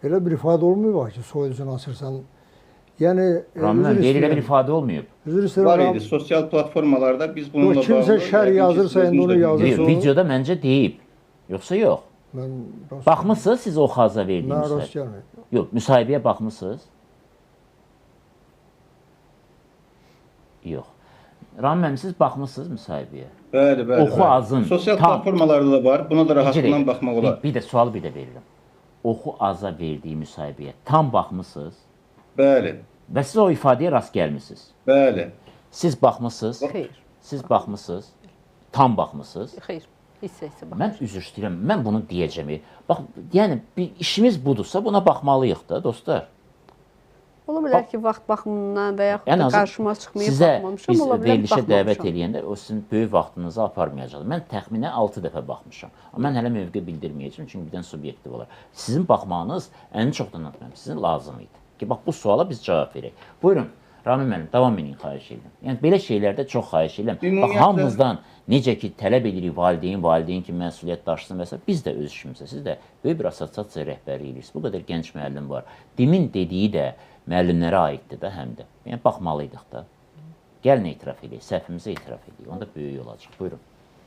Elə bir ifadə olmayıb ki, soyuducunu açırsan. Yəni Ramil deyir, elə bir ifadə olmayıb. Üzr istəyirəm. Var idi sosial platformalarda biz bununla yox, kimsə bağlı. Şər yazırsa, indi onu yazır. Videoda məncə deyib. Yoxsa yox? Mən baxmısınız siz o xaza verdiyi müsahibəyə? Mən rast gəlməyib. Yox, müsahibəyə baxmısınız? Yox. Ramin müəllim, siz baxmısınız müsahibəyə? Bəli, bəli. Oxu azın. Sosial platformalarda da var. Buna da rahatlıqla baxmaq olar. Bir də sualı bir də verirəm. Oxu aza verdiyi müsahibəyə tam baxmısınız? Bəli. Və siz o ifadəyə rast gəlmisiniz? Bəli. Siz baxmısınız? Xeyr. Siz baxmısınız? Tam baxmısınız? Xeyr. Hissə-hissə baxmışam. Mən üzr istəyirəm, mən bunu deyəcəm. Bax, yəni bir işimiz budursa buna baxmalıyıq da, dostlar. Ola bilər ki, vaxt baxımından və yaxud da qarşıma çıxmayıb baxmamışam, ola bilər verilişə dəvət eləyəndə o sizin böyük vaxtınızı aparmayacaq. Mən təxminən 6 dəfə baxmışam. Amma mən hələ mövqe bildirməyəcəm, çünki birdən subyektiv olar. Sizin baxmağınız ən çoxdan atmam, sizin lazım idi. Ki, bax, bu suala biz cavab verək. Buyurun, Ramin müəllim, davam edin, xahiş edirəm. Yəni, belə şeylərdə çox xahiş edirəm. Bax, hamımızdan necə ki, tələb edirik valideyn ki, məsuliyyət daşısın və s. Biz də öz işimizə, siz də böyük bir assosiasiya rəhbəri edirsiniz. Bu qədər gənc müəllim var. Demin dediyi də müəllimlərə aiddir də həm də. Yəni, baxmalıydıq da. Gəlin etiraf edək, səhvimizi etiraf edək. Onda böyük olacaq. Buyurun.